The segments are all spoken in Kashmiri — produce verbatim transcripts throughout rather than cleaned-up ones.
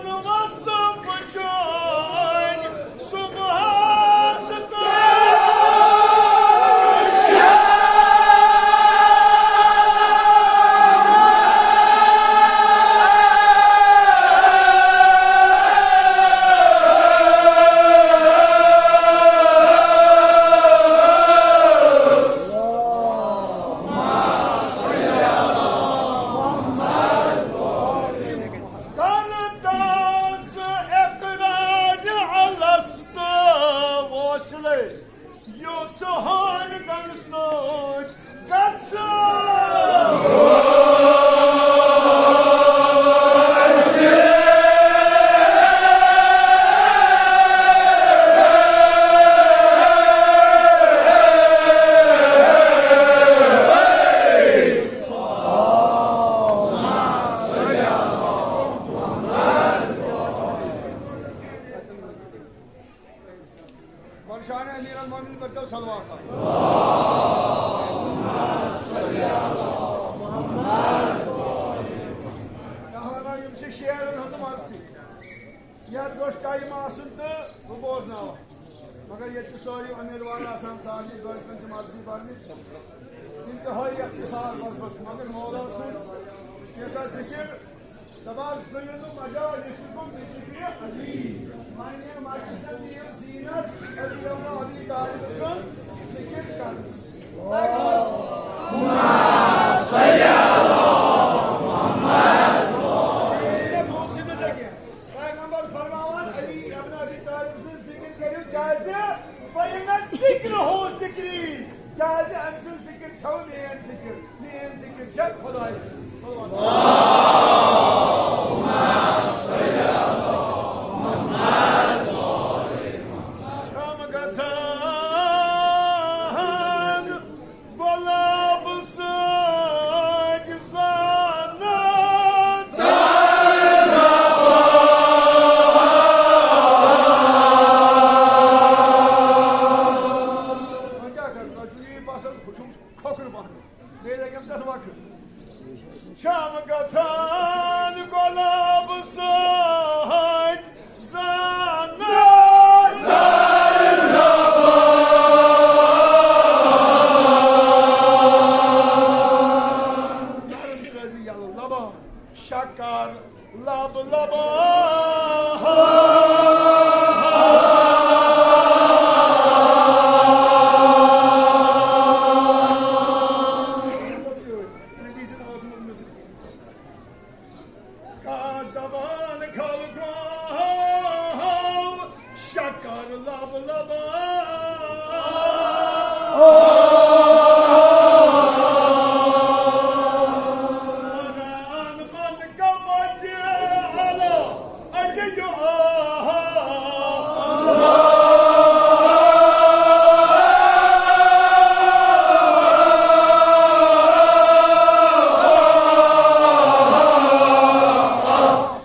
وصف چون صبحس کلتس اقرار الست ووصلے یوٚت ہر گن سۭتۍ گژھٕ۔ گۄڈٕ شاہ امیر المومنین پٔرۍتو صلوات۔ کہانا یِم چھِ شعرن ہٕنٛز مرثی۔ یتھ گوٚژھ ٹایم آسُن تہٕ بہٕ بوزناوٕ۔ مگر ییٚتہِ چھِ سٲری امیدوار آسان، سارنٕے ضروٗرتن تہِ مرثی پرنٕچ۔ انتہٲیی اختصار بس بس، مگر مولا سُنٛد کینٛژھا ذکر۔ دپان زینُک مجالس گوٚو بذکر علی۔ پننہِ مجلسن دِیِو زینت علی ابن ابی طالب سُنٛد ذکر کرنس۔ پیغمبر فرماوان علی ابن ابی طالب سُنٛد ذکر کٔرِو، کیازِ فإن ذکرہ ذکری، کیازِ أمۍ سُنٛد ذکر چھو میٲنۍ ذکر۔ میٲنۍ ذکر چھےٚ خۄدایہِ سٕنٛز۔ شام گژھان گۄلاب سۭتۍ زانان۔ وۄنۍ کیٛاہ کرٕ؟ تۄہہِ چھُو یی پسنٛد، بہٕ چھُس کھوکھرٕ پہن۔ بیٚیہِ لگٮ۪م تتھ وقت۔ شام گژھان گۄلاب سۭتۍ زانان۔ نرم رضی اللہ لبان شکر لب لبان۔ نبی سٕنٛدۍ اوس منٛز مِصر۔ کتھ دپان خلقو، شکر لب لبان۔ ونان من کمت علی علی آہا۔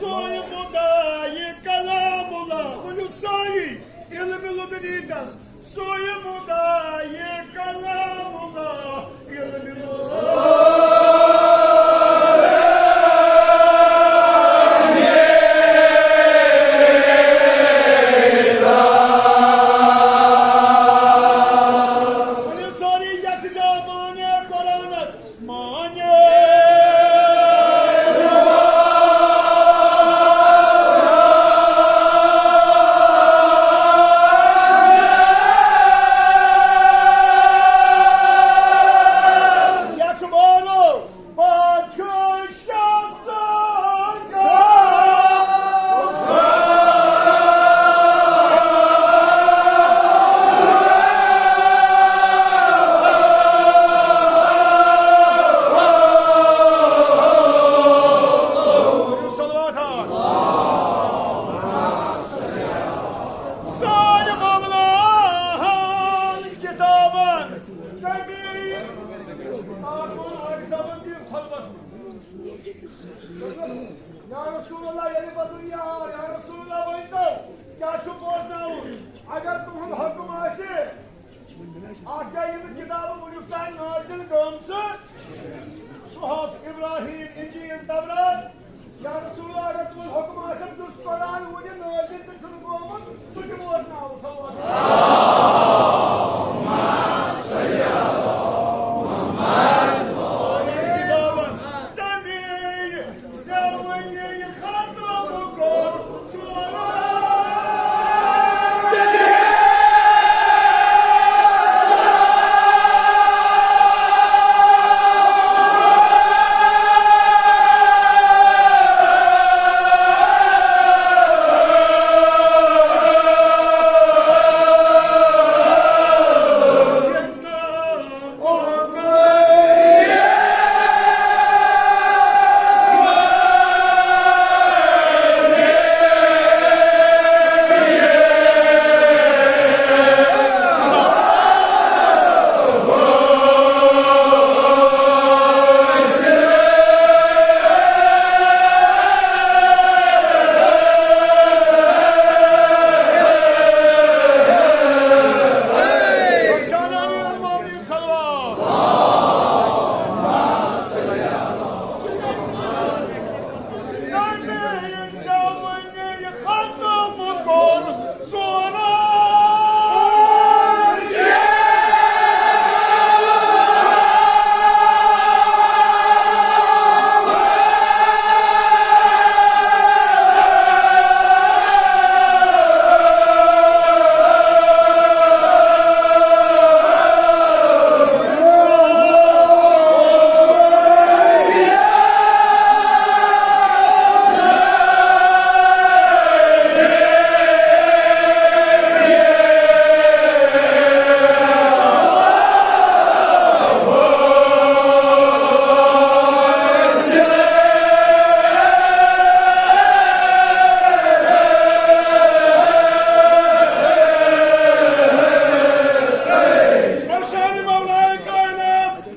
سوی مدعی کلام اللہ، ؤنِو سٲری علم لدنی دس۔ سوی مدعی کلام اللہ، علم اللہ۔ ؤنِو سٲری یکجا مانے قرآنس۔ مانے۔ یتھ بارو بادشاہ سان۔ صلوات۔ سانہِ معاملہٕ کتابن۔ یا رسول اللہ، ییٚلہِ بہٕ دُنیا آو، یا رسول اللہ، ؤنۍ تو، کیٛاہ چھُ بوزناوُن؟ اگر تُہُنٛد حُکُم آسہِ، اَتھ گٔے یِم کِتابہٕ وٕنیُک تام نٲزِل گٔمژٕ، صحف ابراہیم، انجیل، تورات، یا رسول اللہ، اگر تُہُنٛد حُکُم آسٮ۪م، تیُتھ قرآن وُنہِ نٲزِل تہِ چھُنہٕ گوٚمُت، سُہ تہِ بوزناوو۔ صلوات۔ تَمے زمانہِ ختم کوٚر ژورو۔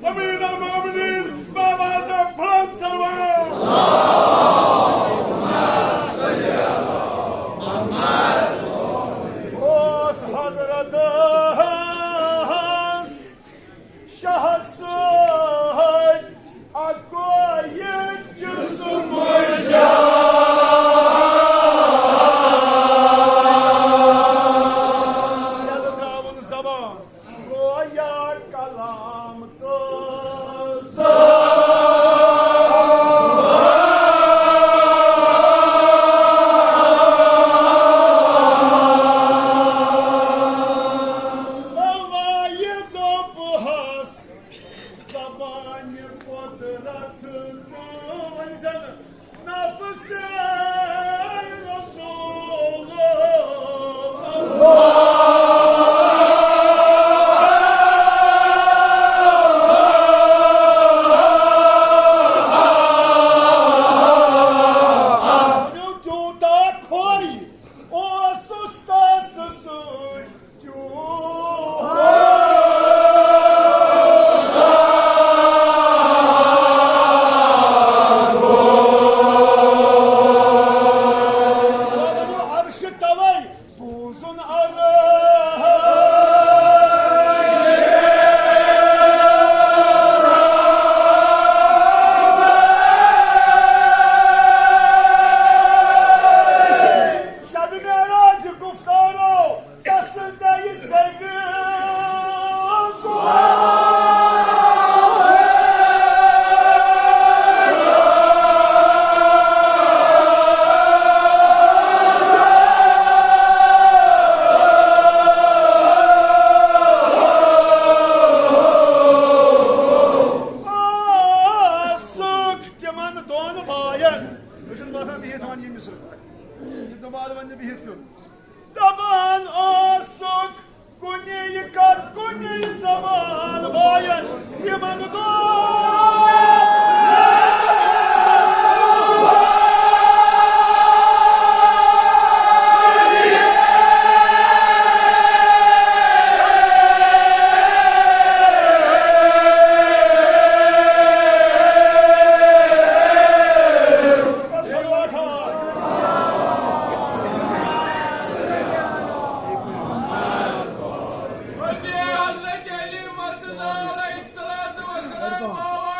امیر المومنین بابا اعظم فرنس سلوان۔ اوس حضرت شاہ صاحب اکوے جسم جان۔ یلہٕ ترٛاوُن زبان۔ گویا کلام تہٕ وایہِ دوٚپہَس زبانہِ قدرت تہٕ وۄنۍ زن نفس رسول اللہ۔ تیوٗتاہ کھوے اوسُس تس سۭتۍ۔ عرشہِ تلے بوزُن عرش۔ شب معراج گفتارو تسجدہ سگے۔ آسُک تِمن دۄن باین۔ مےٚ چھُنہٕ باسان بِہِتھ وَنہٕ یہِ مِصرٕ۔ یہِ دُبارٕ وَنہٕ نہٕ بِہِتھ کیوٚن۔ دپان اوسُکھ کُنی کتھ کُنی زبان باین یِمن دۄن۔ حضرت علی مرتضی علیہ الصلوۃ والسلام۔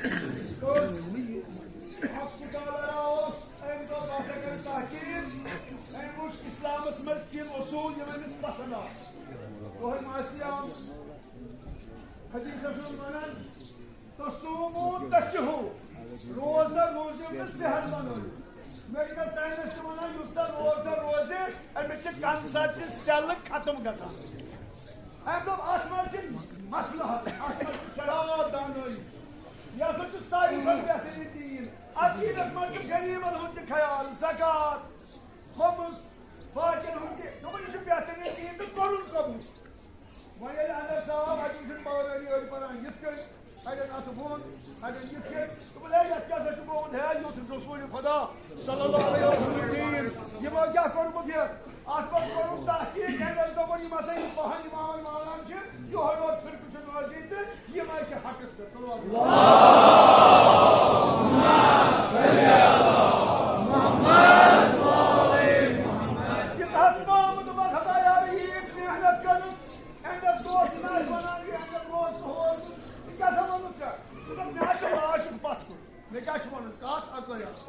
حق سکالر اوس، أمۍ دوٚپ، "بہٕ ہسا کرٕ تحقیق"، أمۍ وٕچھ اسلامس منٛز تِم اصوٗل یِم أمِس پسنٛد آسہٕ۔ دۄہے ماسہِ آو حدیثس منٛز ونان، "تصوموا تصحوا"، روزدر روٗزِو تہٕ صحت بنٲیِو۔ میڈیکل ساینس چھِ ونان، یُس زن روزدر روزِ، أمِس چھِ کینسر چہِ سیلہٕ ختم گژھان۔ أمۍ دوٚپ، "اتھ منٛز چھِ مصلحت، اتھ منٛز چھِ شراب دانٲیی، یہِ ہسا چھُ ساروی کھۄتہٕ بہتریٖن دین۔ عقیدس منٛز چھُ غریبن ہُنٛد تہِ خیال، زکوٰۃ، خمس، باقین ہُنٛد تہِ۔" دوٚپُن، "یہِ چھُ بہتریٖن دین تہٕ کوٚرُن قبول۔" وۄنۍ ییٚلہِ اندر ژاو، اَتہِ وٕچھُن پاورٲنی أڑۍ پَران یِتھ کٔنۍ، اَڑٮ۪ن اَتھٕ بۄن، اَڑٮ۪ن یِتھ کٔنۍ۔ دوٚپُن، "ہے، یَتھ کیٛاہ سا چھُ گوٚمُت؟ ہے، یُتھ رسول خدا صلی اللہ علیہ وسلم دین۔ یِمو کیٛاہ کوٚرمُت یہِ؟ اَتھ منٛز کوٚرُن تحقیق۔" ییٚلہِ اَسہِ دوٚپُن، یِم ہسا یِم پَہَن یِم آوان مان چھِ، یِہوٚے روز فرقہٕ چھُ روزی تہٕ یِم آیہِ چھِ حقَس پٮ۪ٹھ۔ صلی اللہ علیہ وسلم۔ یہِ دَس گوٚمُت، دوٚپُن، "خدایا، ییٖژ محنت کٔرٕم۔" اینڈس دوست، یہِ نہ آسہِ وَنان، یہِ اینڈس دوست ہور۔ یہِ کیٛاہ سا ووٚنُتھ ژےٚ؟ دوٚپُن، "مےٚ حظ چھِ لاجِک پَتھ کُن۔ مےٚ کیٛاہ چھُ وَنُن؟ کَتھ اَکٲے اَکھ۔"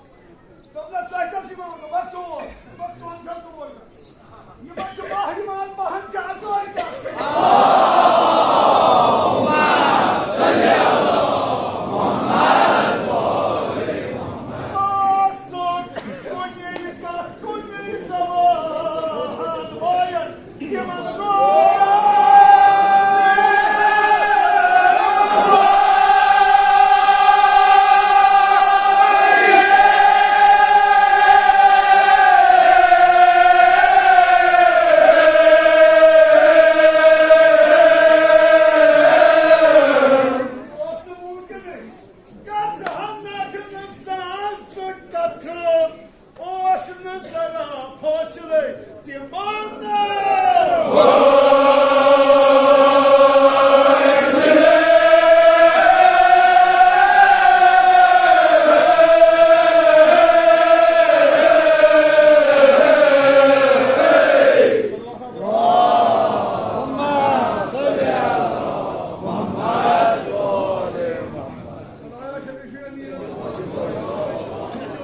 دوٚپنَس، "تۄہہِ کَس چھِ وَنُن؟" دوٚپمَس، "ژور۔" دوٚپمَس، "ژۄن چھا ژور گژھان؟ یِمَن چھُ باہ یِوان، باہَن چھِ اَکٲے کَتھ۔" آسُن کُنہِ کَتھ، کُنہِ زَبان بٲیَن۔ اوس نہٕ ذرا فٲصلے تِمن۔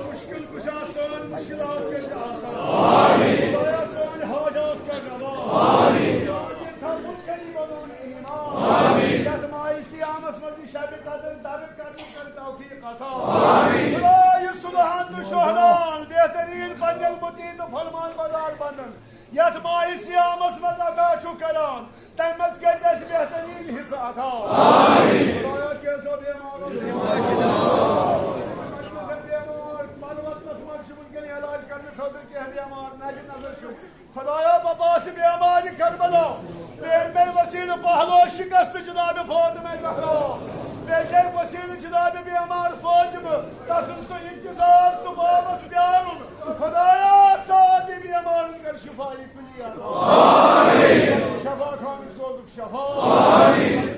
مشکل کشا سٲنۍ مشکلات کٔرۍ زِ آسان۔ خدایا، سٲنۍ حاجات کر روا۔ یتھ منٛز غریبن ہُنٛد ایمان۔ یتھ ماہِ صیامس منٛز یہِ شبِ قدر درک کرنُک کر توفیق عطا۔ خدایا، صلحن تہٕ شہداہن، بہتریٖن پننٮ۪ن مطیع تہٕ فرمان بردار بندن، یتھ ماہِ صیامس منٛز عطا چھُ کران، تمہِ منٛز کٔرۍ اَسہِ بہتریٖن حصہٕ عطا۔ خدایا، کینٛژھو بیمارو بیمار، پنہٕ وطنس منٛز چھِ وٕنکیٚن علاج کرنہٕ خٲطرٕ کینٛہہ بیمار نظرِ نظر چھِ۔ خدایا، بہٕ باسہِ بیمارِ کربلا، بیٚیہِ مےٚ وسیلہٕ پہلو شکست جناب فاطمہ زہرا، بیٚیہِ چھِ وسیلہٕ جناب بیمار فاطمہ، تسُنٛد سُہ انتظار، سُہ بابس پیارُن۔ خدایا، سارنٕے بیمارن کر شفا۔ شفا خانک سوزُکھ شفا۔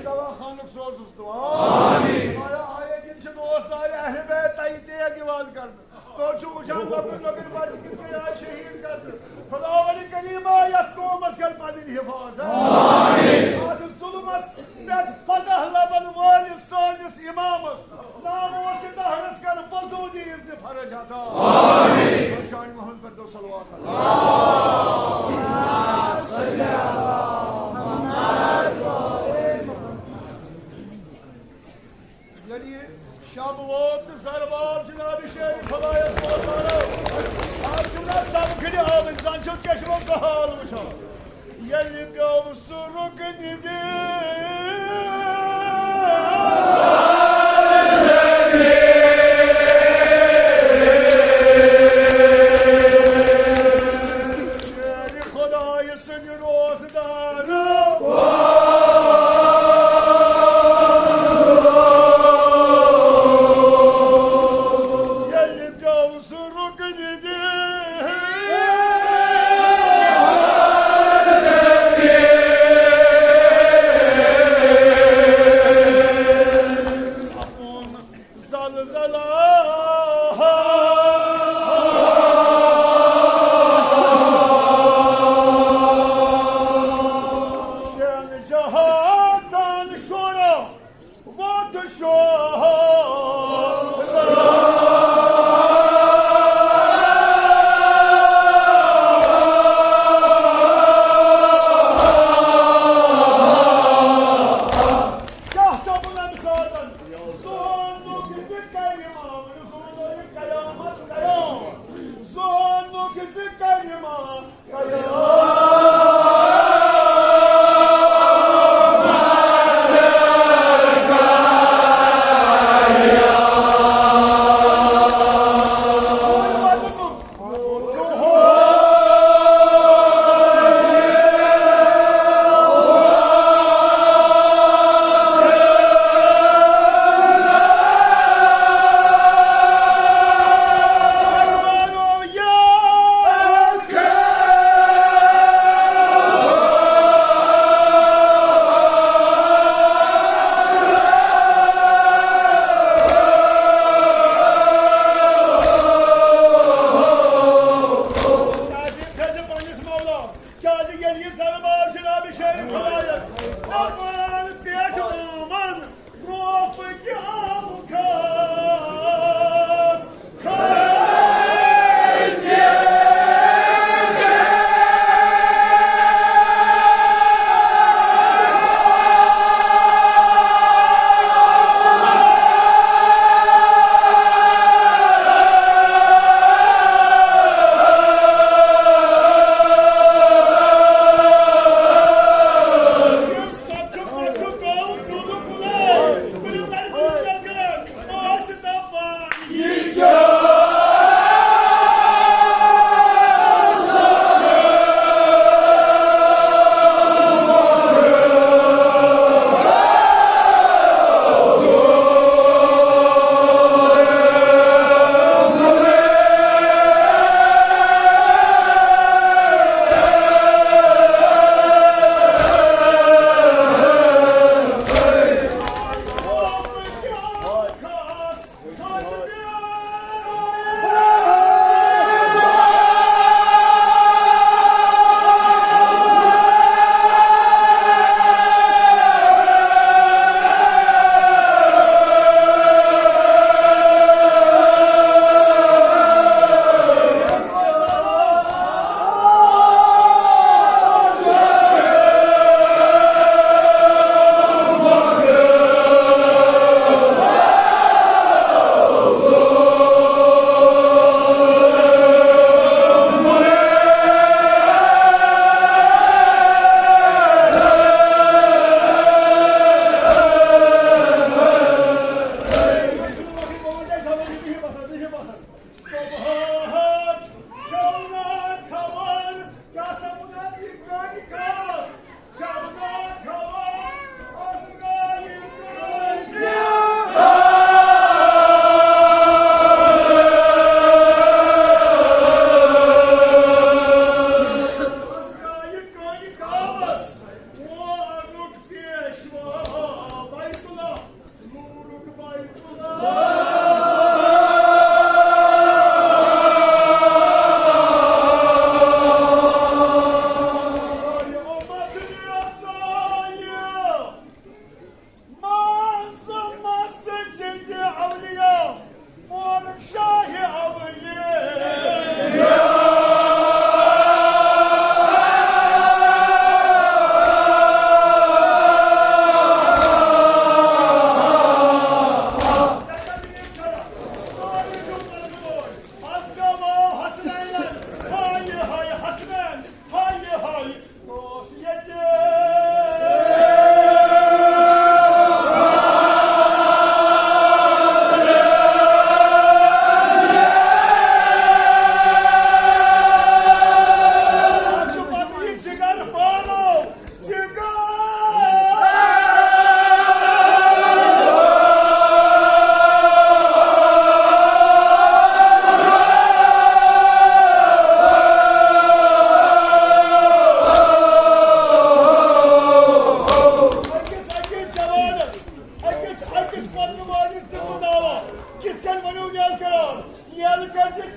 دوا خانک سوزُس دعا۔ خدایا، آیے دِن چھِ دوست آیہِ اہل بیت تَیہِ تیگ یِوان کرنہٕ۔ تو چھُ وٕچھان لۄکٕٹۍ لۄکٕٹۍ بچہِ کِتھ کٔنۍ آیہِ شہیٖد کرنہٕ۔ خداوند کریما، یتھ قومس کر پنٕنۍ حفاظت۔ اتھ ظلمس پٮ۪ٹھ فتح لبن وٲلِس سٲنِس امامس ناموس دہرس کر بزودی اذن فرج عطا۔ آمین۔ شاہ محمد پر دو صلوات۔ یعنی شب ووت تہٕ زر واو جناب شیر خدایس ووت۔ آز چھُ نہ سمکھنہِ آمٕتۍ، زن چھُ چشمو سہال وٕچھان۔ ییٚلہِ پیوٚو سُہ رُکنہِ دِل۔ شیرِ خۄدایہِ سٕنٛدِ روزدارو۔ ییٚلہِ پیوٚو سُہ رُکنہِ دِل۔ زلزلہ۔ شین جہاتن شورا ووت شور۔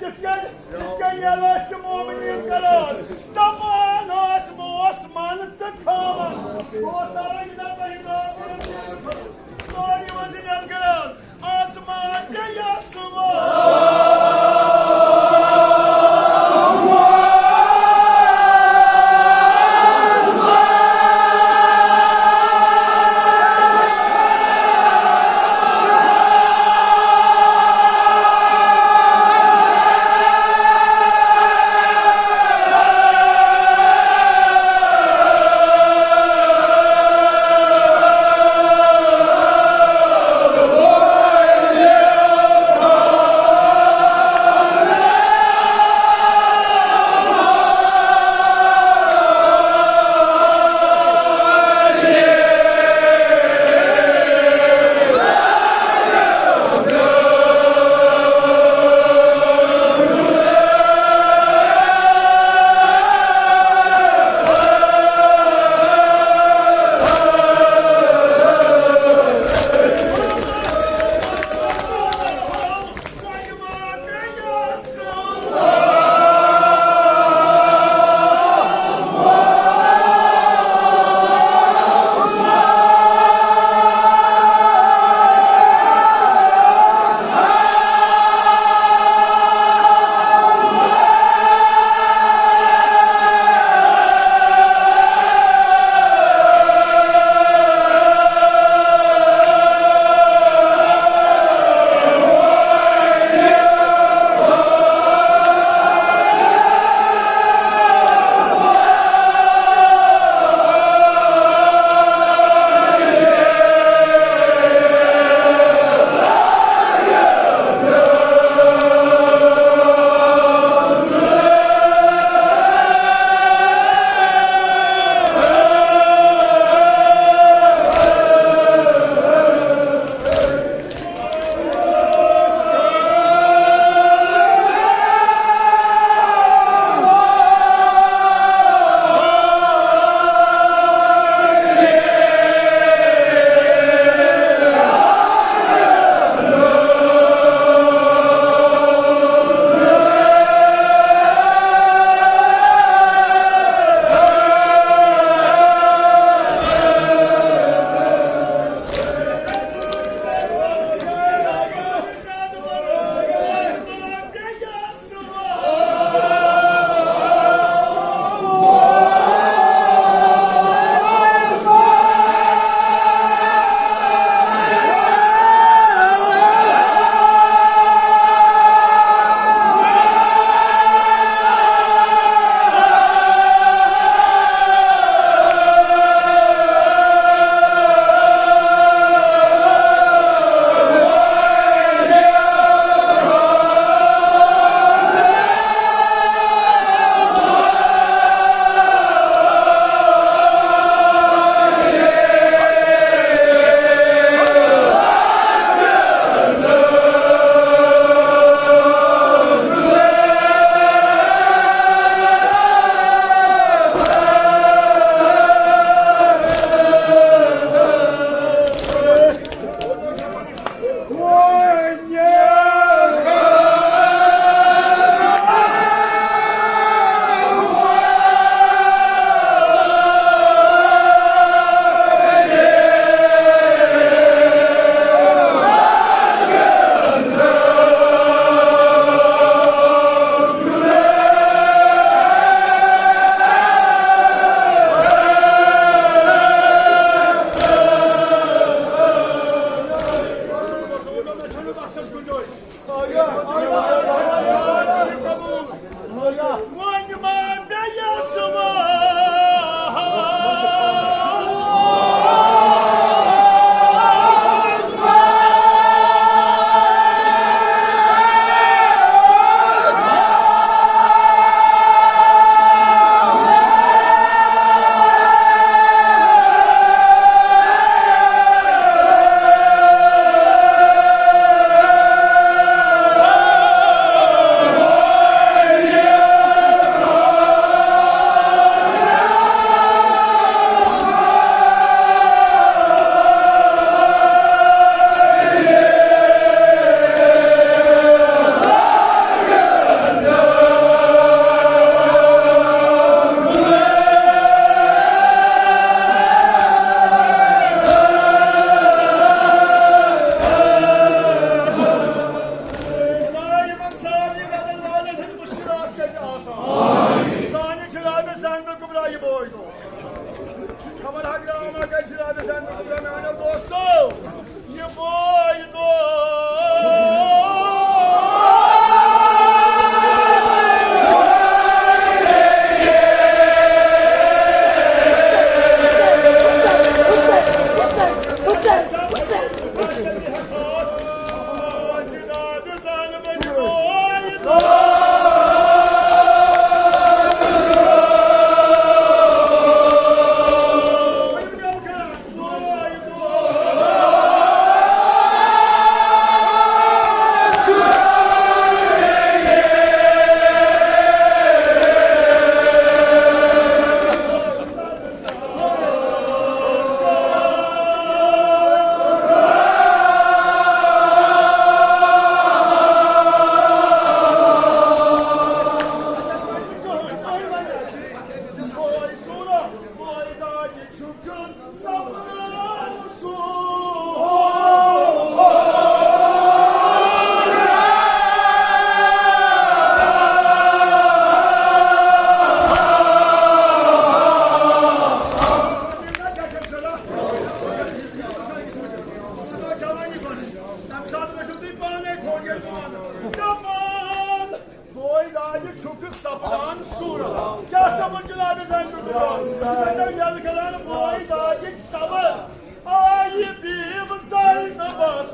یِتھ کٔنۍ، یِتھ کٔنۍ ییٚلہِ أسۍ چھِ مومنیٖن کران، دپان ٲسۍ موس من تہٕ تھاوان۔ اوس سارے دپان، سورُے وۄنۍ چھِ ییٚلہِ کران، آسمان تہِ یَس وۄنۍ۔ ساتہٕ گٔژھِو تُہۍ پانے کھوجن پان۔ دپان، بوے داجہِ چھُکھ سپدان سوٗرٕ۔ کیٛاہ سپُد جناب زنہِ پٮ۪ٹھ دُنیاہس؟ مےٚ کٔر یَلہٕ کران بوے داجِچ تبر۔ آیہِ بیٖم زینبس۔